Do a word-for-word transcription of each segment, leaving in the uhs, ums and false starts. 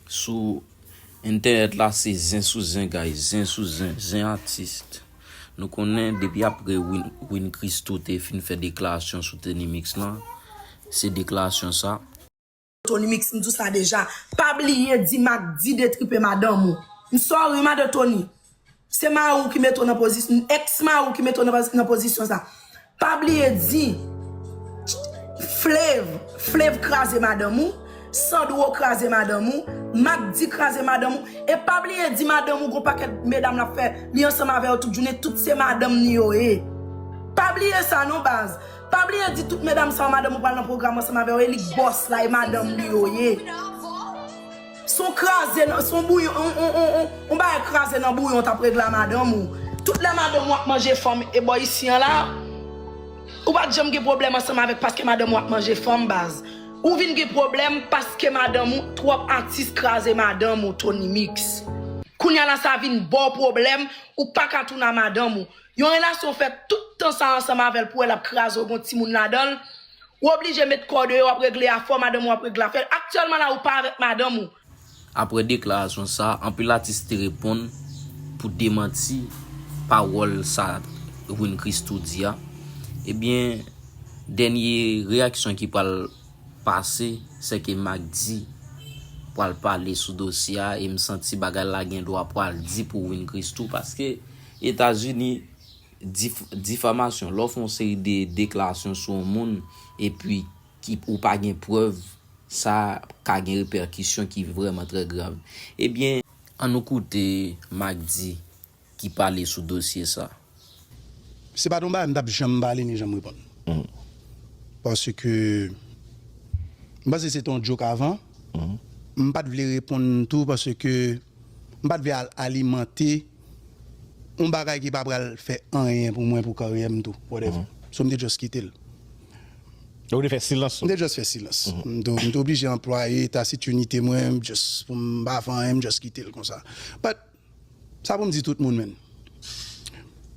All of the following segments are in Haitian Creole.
Sou entènèt la, se zen sou zen, guys. Zen sou zen, zen atis. Nou konnen depi apre Win, Win Christoo te fin fè deklarasyon sou Tony Mix lan, se deklarasyon sa. Tony Mix, m di w sa deja. Pa bliye di Mack D detripe madanm ou. M sorry, madan Tony. Se mari w ki mete w nan pozisyon, èks mari w ki mete w nan, nan pozisyon sa. Pa bliye di Flav, Flav kraze madanm ou, Sandro kraze madanm ou, Mack D kraze madanm ou, e pa bliye di madanm ou gon pakèt medam l ap fè, li ansanm avè yo tout jounen, tout se madanm li yo ye. Pa bliye sa non baz. Pa bliye di tout medam sa yo madanm ou pral nan pwogram ansanm avè yo, e li k bòs la, e madanm li yo ye. Se yon kraze nan, se yon bouyon, yon, yon, yon, yon, yon bagay kraze nan bouyon t ap regle a madanm ou. Tout lè madanm ou ap manje fanm e bò isi an la, ou pa t janm gen pwoblèm ansanm avèk paske madanm ou ap manje fanm baz. Ou vin gen pwoblèm paske madanm ou twòp atis kraze madanm ou, Tony Mix. Kounye a la sa vin ba w pwoblèm, ou pa ka tounen a madanm ou. Yon relasyon w fè tout tan sa ansanm avè l pou wè l ap kraze w, gon timoun ladan l, ou oblije met kò deyò, w ap regle afè w, madanm ou ap regle afè l. Aktyèlman la ou pa avèk madanm ou. Apre deklarasyon sa, anpil atis te reponn pou demanti pawòl sa Win Christoo di a. Ebyen, dènye reyaksyon ki pral pase, se ke Mack D pral pale sou dosye a, e m santi bagay la gen dwa pral di pou Win Christoo, paske Etazini, dif, difamasyon, lè w fè yon seri de deklarasyon sou yon moun, epi ki, ou pa gen prèv, sa ka gen repèkisyon ki vrèman trè grav. Ebyen, ann nou koute Mack D ki pale sou dosye sa. Se pa t yon bagay m t ap janm pale ni janm reponn. Paske m panse se te yon joke avan. M pa t vle reponn tou paske m pa t vle al alimante yon bagay ki pa pral fè anyen pou mwen, pou karyè m tou, whatever. So m te just kite l. Ou te fè silans. M te just fè silans. M te, m te oblije anplwaye tasitinite mwen, m just, pou m pa fè anyen, m just kite l konsa. But, sa pou m di tout moun, menn.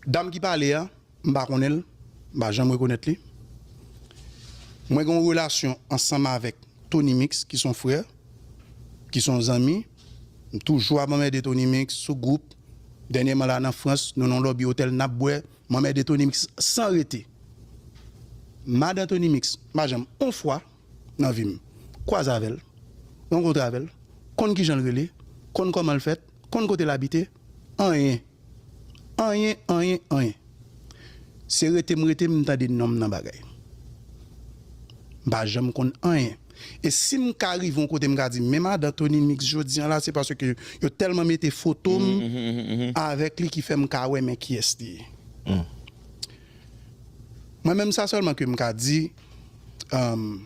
Dam ki pale a, m pa konnen l, m pa janm rekonèt li. Mwen gen yon relasyon ansanm avèk Tony Mix, ki se yon frè, ki se yon zanmi. M toujou ap anmède Tony Mix sou gwoup. Dènyèman la nan Frans, nou nan yon lobby otèl, n ap bwè, m anmède Tony Mix san rete. Madan Tony Mix, m pa janm yon fwa nan vi m kwaze avè l, rankontre avè l, konn kijan l rele, konn kòman l fèt, konn kote l abite, anyen. Anyen, anyen, anyen. Se rete m rete, m tande non m nan bagay. M pa janm konn anyen. E si m ka rive yon kote m ka di, men madan Tony Mix jodi an la, se paske yo tèlman mete foto m avèk li ki fè m ka wè men kiyès li ye. Mwen menm sa sèlman ke m ka di, um,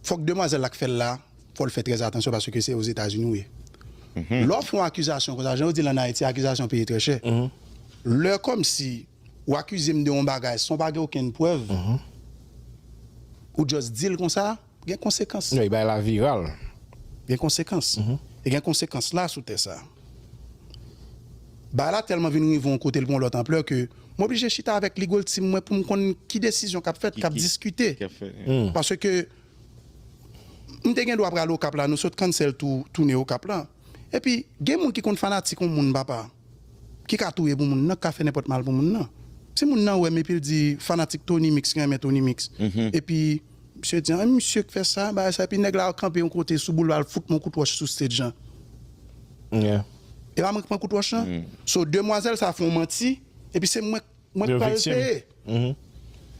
fòk demwazèl la k fè l la, fò l fè trè atansyon paske se Ozetazini ou ye. Lè w fè yon akizasyon konsa, jan yo di l ann Ayiti, akizasyon peye trè chè. Lè kòmsi ou akize m de yon bagay san w pa gen okenn prèv, ou just di l konsa, gen konsekans. Li bay la viral. Gen konsekans. E gen konsekans la sou tè sa. Bagay la tèlman vin rive yon kote l pran yon lòt anplè ke m oblije chita avèk Legal Team mwen pou m konn ki desizyon k ap fèt, k ap diskite. Paske m te gen dwa pral Okap la, nou sot cancel tou, tounen Okap la. Epi, gen moun ki konn fanatik yon moun, papa, ki ka touye pou moun nan, ki ka fè nenpòt mal pou moun nan. Si moun nan wè m epi l di fanatik Tony Mix, renmen Tony Mix. Epi, misye di, ah, misye k fè sa, bagay sa, epi nèg la kanpe yon kote sou boulva, l fout m yon kout wòch sou stage lan. E pa mwen k pran kout wòch lan. So, demwazèl sa fè yon manti, epi se mwen, mwen k pral peye.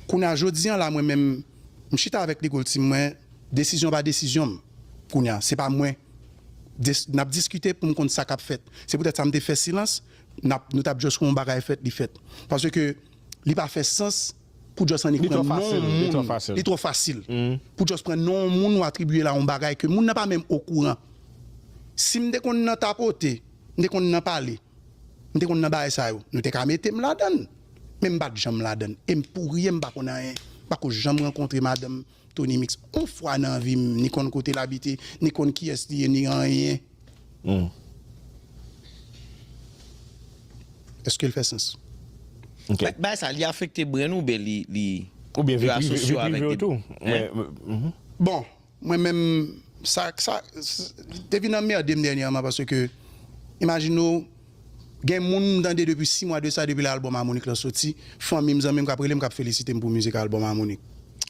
Kounye a, jodi an la, mwen menm, m chita avèk Legal Team mwen, desizyon pa desizyon m. Kounye a, se pa mwen. N ap diskite pou m konn sa k ap fèt. Se poutèt sa m te fè silans, n ap, nou t ap just wè yon bagay fèt, li fèt. Paske li pa fè sans pou just annik pran non yon moun. Li twò fasil. Pou just pran non yon moun ou atribiye l a yon bagay ke moun nan pa menm okouran. Si m te konn nan tapote, m te konn nan pale, m te konn nan bagay sa yo, nou te ka mete m ladan l. Men m pa t janm ladan l. E m pou ryen, m pa konn anyen. M pa ko janm rankontre madanm Tony Mix yon fwa nan vi m, ni konn kote l abite, ni konn kiyès li ye, ni anyen. Èske l fè sans? Bagay sa, li afekte brenn ou byen li, li... Oubyen vi prive w tou. Bon, mwen menm, Sa, sa, s- te vin anmède m dènyèman paske, imajine w, gen moun m tande depi sis mwa de sa, depi lè albòm Harmonik lan soti, fanmi m, zanmi m k ap rele m, k ap felisite m pou mizik albòm Harmonik.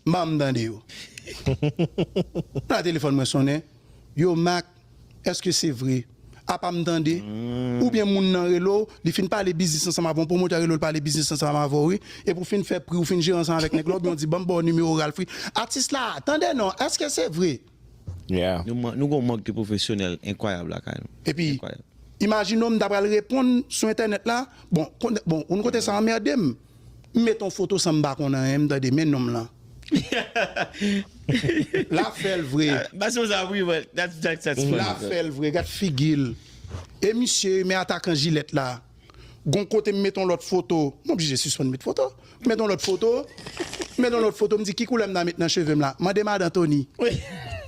M pa janm tande yo. Nan telefòn mwen sonnen, yo Mac, èske se vre? Apa m tande? Oubyen moun nan rele w, li fin pale biznis ansanm avè w, yon pwomotè rele w, li pale biznis ansanm avè w, wi. Epi w fin fè pri, w fin jere ansanm avèk nèg la, oubyen w di, "Ban m ba w nimewo Ralph, wi." Atis la, tande non, èske se vre? Yeah. Nou, man- nou gon mank de pwofesyonèl enkwayab lakay nou. Epi, Enkwayab. imajine w, m ta pral reponn sou entènèt la. Bon, kon- bon, yon kote sa anmède m. M met yon foto san m pa konn anyen, m tande men nonm lan. La fè l vre. Basi sa wi, but that's that's that's funny. La fè l vre, gad figi l. E misye, men atakan jilèt la. Gon kote m met yon lòt foto. M oblije sispann met foto. M met yon lòt foto. M met yon lòt foto, m di ki koulè m ta met nan cheve m la. Mande madan Tony.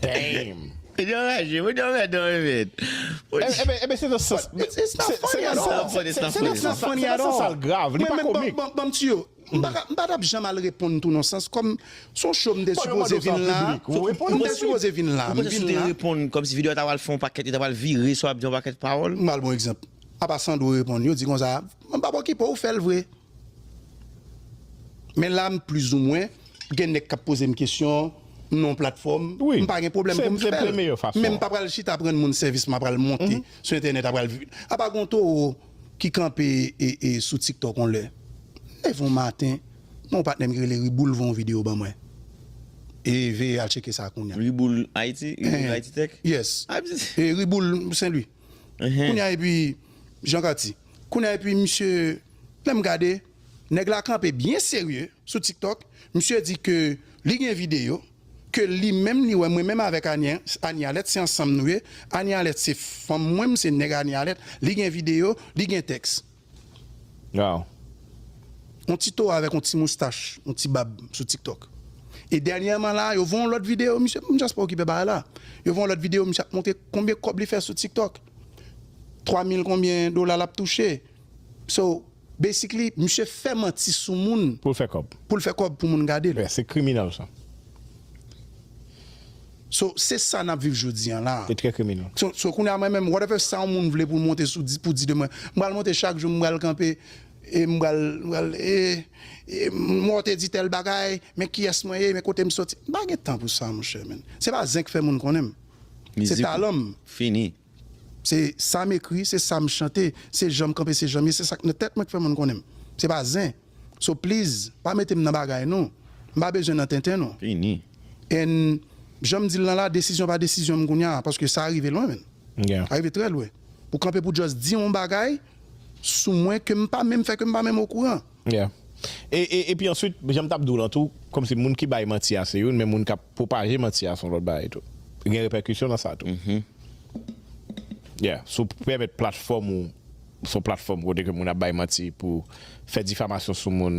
Damn. Mwen anraje, mwen anraje, mwen anraje. Ebe, ebe, se nan sans. It's- it's not funny at all. It's not funny, it's not funny. It's not funny at all. Sa l grav, li pa Mwen menm, komik. Ban ban- ban m tiyo. M pa ka- m pa t ap janm al reponn tou nan sans kòm se yon show m te Bon, yo mande sipoze w sa vin la. an piblik, ou reponn? M te sipoze vin la. Ou M panse si vin w te la. reponn kòm si videyo a ta pral fè yon pakèt, li ta pral vire sou ap di yon pakèt pawòl? M al bon egzanp. Apa Sandro reponn, yo di konsa, "M pa okipe w, fè l vre." Men la, m plizoumwen, gen nèg k ap poze m kesyon, m nan yon platfòm, Wi. M pa gen pwoblèm Se- pou m se fè l. meyè fason. Men m pa pral chita pran moun sèvis, m pa pral monte sou entènèt, ap pral vi- apa gon towo ki kanpe e, e, sou TikTok yon lè. Leve yon maten, yon patnè m ki rele Riboul voye yon videyo ban mwen. E veye al tcheke sa kounye a. Riboul Ayiti, Riboul Ayiti Tech? Yes. Ah, bzz. E Riboul Senlwi. Kounye a, epi Jean Cartier. Kounye a, epi misye, lè m gade, nèg la kanpe byen serye sou TikTok. Misye di ke li gen videyo, ke li menm li wè mwen menm avèk Anie, Anie Alette, se ansanm nou ye. Anie Alette se fanm mwen, m se nèg Anie Alette. Li gen videyo, li gen tèks. Wow. Yon ti towo avèk yon ti moustach, yon ti bab sou TikTok. E dènyèman la, yo voye yon lòt videyo, misye, m just pa okipe bagay la. Yo voye yon lòt videyo, misye ap montre konbyen kòb li fè sou TikTok. Twa mil konbyen dola l ap touche. So, basically, misye fè manti sou moun Pou l fè kòb. Pou l fè kòb pou moun gade l. Yeah, se kriminèl sa. So, se sa n ap viv jodi an la. Se trè kriminèl. So, so kounye a mwen menm, whatever sa yon moun vle pou l monte sou di, pou di de mwen, m pral monte chak jou, m pral kanpe, e m pral, m pral, e, e m wè w te di tèl bagay, men kiyès mwen ye, men kote m soti. M pa gen tan pou sa, monchè, men. Se pa zen k fè moun konnen m. Se talan m. Fini. Se sa m ekri, se sa m chante, se jan m kanpe, se jan m ye, se sa k nan tèt mwen k fè moun konnen m. Se pa zen. So please, pa mete m nan bagay non. M pa bezwen nan tenten non. Fini. And jan m di l lan la, desizyon pa desizyon m kounye a, paske sa rive lwen menm. Yeah. Sa rive trè lwen. Pou kanpe pou just di yon bagay sou mwen ke m pa menm fè, ke m pa menm okouran. Yeah. E, e, epi answit, jan m t ap di w lan tou, kòmsi moun ki bay manti a se youn, men moun k ap pwopaje manti a se yon lòt bagay tou. Gen repèkisyon nan sa tou. Yeah. Si w pèmèt platfòm ou, se yon platfòm kote ke moun ap bay manti pou fè difamasyon sou moun,